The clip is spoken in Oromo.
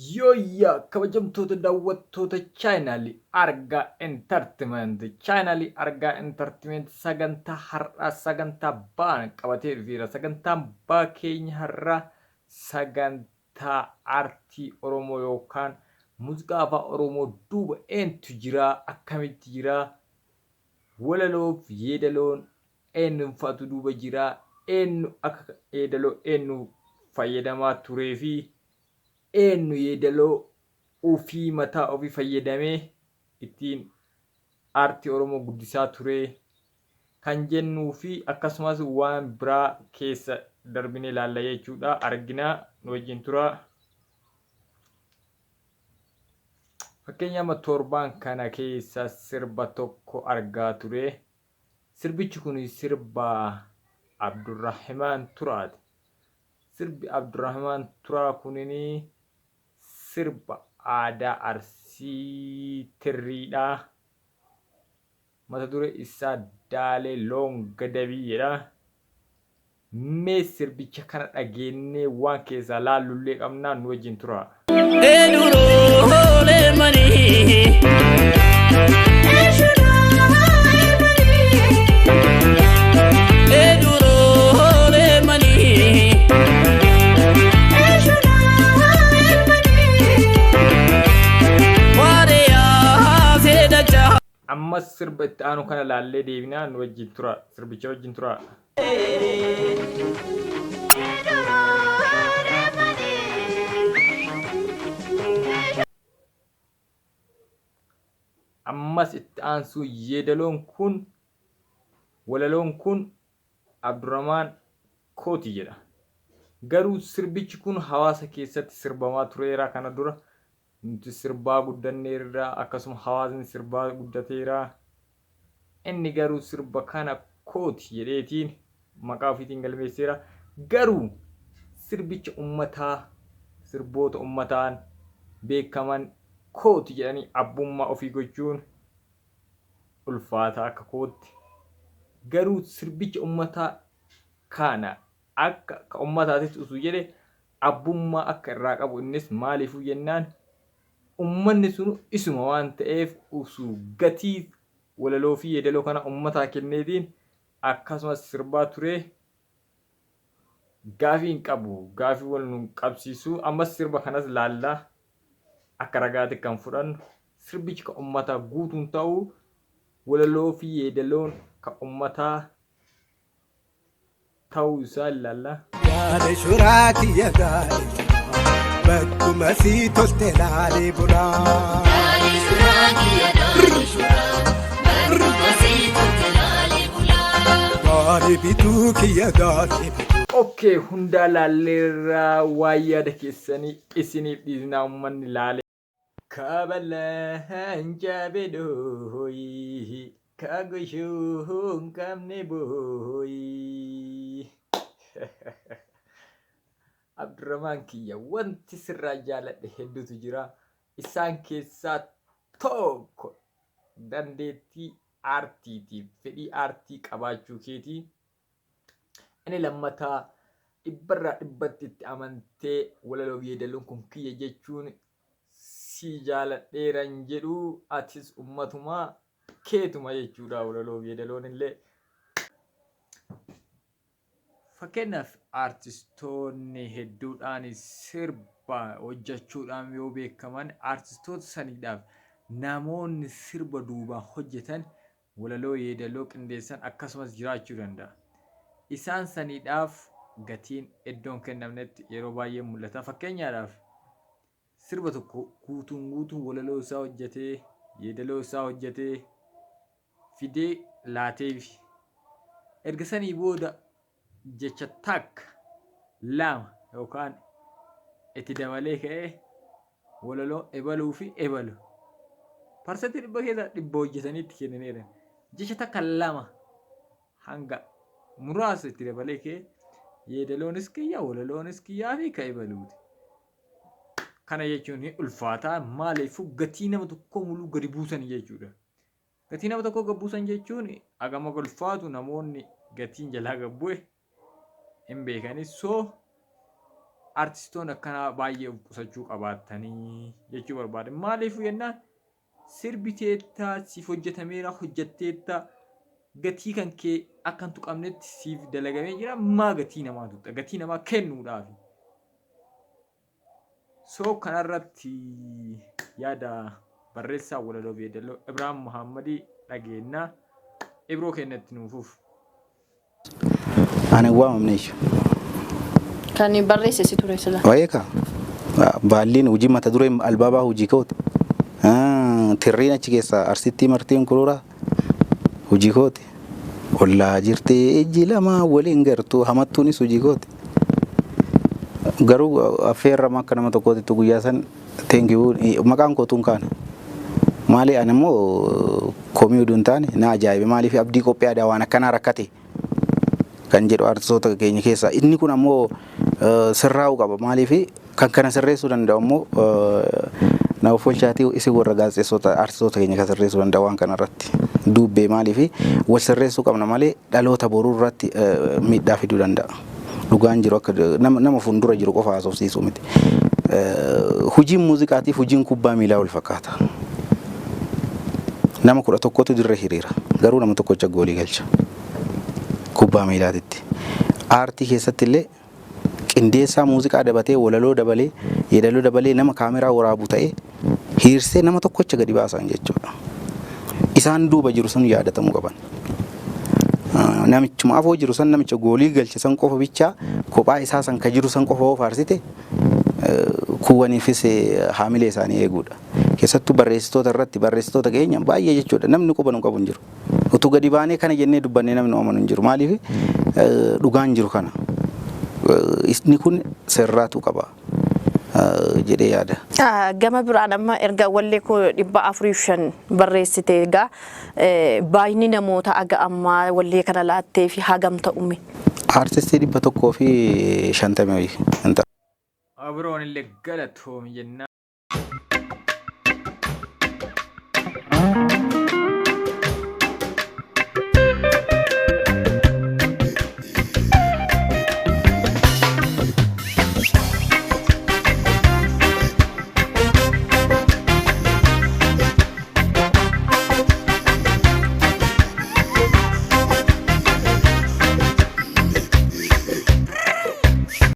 Yooyyaa kabajamtoota daawwattoota chaayinaalii Argaa Entertainment. Chaayinaalii Argaa Entertainment sagantaa har'aa sagantaa ba'aan qabatee dhufeera. Sagantaan ba'aa keenya har'aa sagantaa aartii Oromoo yookaan muuziqaa afaan Oromoo duuba eentu jira, akkamitti jira, walaloof yeedaloon eenyufaatu duuba jira, eenyu akka yeedaloo eenyu fayyadamaa turee fi eenyu yeedaloo ofii mataa ofii fayyadamee ittiin aartii Oromoo guddisaa ture kan jennuu fi akkasumas waan biraa keessa darbinee ilaalla jechuudha. Argina nu wajjin tura. Fakkeenya amma torbaan kana keessa sirba tokko argaa ture. Sirbichi kun sirba Abdurrahimaan Turaati. Sirbi Abdurrahimaan Turaa kunin sirba aadaa Arsii Tirriidha. Mata duree isaa Daalee Loon Gadabii jedha. Mee sirbicha kana dhageennee waan keessaa laallullee qabnaa nu wajjin turaa. Eduroolee manii. Eduroolee manii. Waariyaa seedachaa. Ammas sirba itti aanu kana laallee deebinaa nu wajjin turaa. Sirbicha wajjin turaa. Ammas itti aansuu yeedaloon kun walaloon kun Abdurrahmaan kooti jedha. Garuu sirbichi kun hawaasa keessatti sirbamaa tureera kana dura nuti sirbaa guddanneerra akkasuma hawaasni sirbaa guddateera. Inni garuu sirba kana kooti jedheetiin maqaa ofiitiin galmeesseera. Garuu sirbicha ummataa sirboota ummataan beekaman kooti jedhanii abbummaa ofii gochuun ulfaata akka kootti. Garuu sirbicha ummataa kana akka ka ummataatis utuu jedhe abbummaa akka irraa qabu innis maaliifuu jennaan ummanni sunu isuma waan ta'eef usuu gatii walaloo fi yeedaloo kana ummataa kenneetiin akkasumas sirbaa ture gaafii hin qabu gaafii wal nun qabsiisu ammas sirba kanas laalla akka ragaatti kan fudhannu sirbichi kan ummataa guutuun ta'u walaloo fi yeedaloon kan ummataa ta'uu isaa ilaalla. Yaada shuraa kiyya gaarii bakkuma sii tolte laalee bulaa. Gaarii bituu kiyya gaarii bituu. Okay, hundaa laalleerraa waan yaada keessanii isiniif dhiisnaa uummanni laalee. Kabalaan cabe dhooyi, ka goshuu hin qabne booyi. Abdurrahmaan kiyya wanti sirraa jaaladhe hedduutu jira. Isaan keessaa tokko dandeettii aartiitiif fedhii aartii qabaachuu keetii. Inni lammataa dhibbarraa dhibbatti itti amantee walaloof yeedaloon kun kiyya jechuun si jaaladheeran jedhu atis ummatuma keetuma jechuudha walaloof yeedaloon illee. Fakkeenyaaf aartistoonni hedduudhaan sirba hojjechuudhaan yoo beekaman aartistoota saniidhaaf namoonni sirba duubaan hojjetan walaloo yeedaloo qindeessan akkasumas jiraachuu danda'a. Isaan saniidhaaf gatiin iddoon kennamnetti yeroo baay'ee mul'ata. Fakkeenyaadhaaf sirba tokko guutuun guutuun walaloo isaa hojjetee yeedaloo isaa hojjetee fidee laateefi. Erga sanii booda jecha takka lama yookaan itti dabalee ka'ee walaloo ebaluu fi ebalu. Parsantii dhibba keessaa dhibba hojjetanii itti kennaniiran. Jecha takka lama hanga muraasa itti dabalee ka'ee yeedaloonis kiyya walaloonis kiyyaa fi ka ebaluuti. Kana jechuun ni ulfaata maaliifuu gatii nama tokkoo muluu gadi buusan jechuudha. Gatii nama tokkoo gad buusan jechuun hagam akka ulfaatu namoonni gatiin jalaa gad bu'e hin beekani. So Artistoonni akkanaa baay'ee of qusachuu qabaattanii jechuu barbaade. Maaliif jennaan sirbiteetta, siif hojjetameera, hojjetteetta, gatii kan kee akka hin tuqamnetti siif dalagamee jira. Maa gatii namaa tuqxa? Gatii namaa kennuudhaafi. So kanarratti yaada barreessaa walaloo fi yeedaloo Ibraahim Muhaammadii dhageenna. Ibroo keenya itti nuuf fufu. Ani hin waamamne jechuudha. Kan barreesse si ture sila. Waa'ee kaa baalliin hojii mata dureen albaabaa hojii kooti. Tirriin achi keessa arsittii martiin kururaa hojii kooti. Ollaa jirti ijji lama waliin gartuu hamattuunis hojii kooti. Garuu affeerrama akka nama tokkootitti guyyaa san thank you maqaan kootu hin kaane. Maali ani immoo komii oduu hin taane na ajaa'ibe, maaliif abdii qophii aadaa waan akkanaa rakkate kan jedhu artistoota keenya keessaa inni kun ammoo sirraa'uu qaba. Maaliif kan kana sirreessuu danda'u ammoo na of olchaatii isin warra gaazexeessota artistoota keenya kan sirreessuu danda'u waan kana irratti duubbee. Maaliif wal sirreessuu qabna malee dhaloota boruu irratti miidhaa fiduu danda'a. Dhugaan jiru akka nama fuuldura jiru qofa haasofsiisuu miti. Hojiin muuziqaatiif hojiin kubbaa miilaa wal fakkaata. Nama 11tu dirree hiriira. Garuu nama tokkocha goolii galcha. Kubbaa miilaatitti. Aartii keessatti illee qindeessaa muuziqaa dabatee, walaloo dabalee, yeedaloo dabalee, nama kaameraa waraabu ta'ee hiriirsee nama tokkocha gadi baasan jechuudha. Isaan duuba jiru sun yaadatamuu qaban. Namichuma afoo jiru san, namicha goolii galche san qofa bichaa, kophaa isaa san ka jiru san qofa yoo faarsite, kuwwaniifis haamilee isaanii eeguudha. Keessattuu barreessitoota irratti, barreessitoota keenya baay'ee jechuudha, namni quba nu qabu hin jiru. Utuu gadi baanee kana jennee dubbannee namni nu amanu hin jiru. Maaliif dhugaan jiru kana. Inni kun sirraatu qaba jedhee yaada. Gama biraan amma erga wallee koo 405 barreessite, egaa baay'inni namoota aga ammaa wallee kana laattee fi hagam ta'ume? Aartistii 150 wayii hin ta'a. Ibroon illee galatoomi jenna.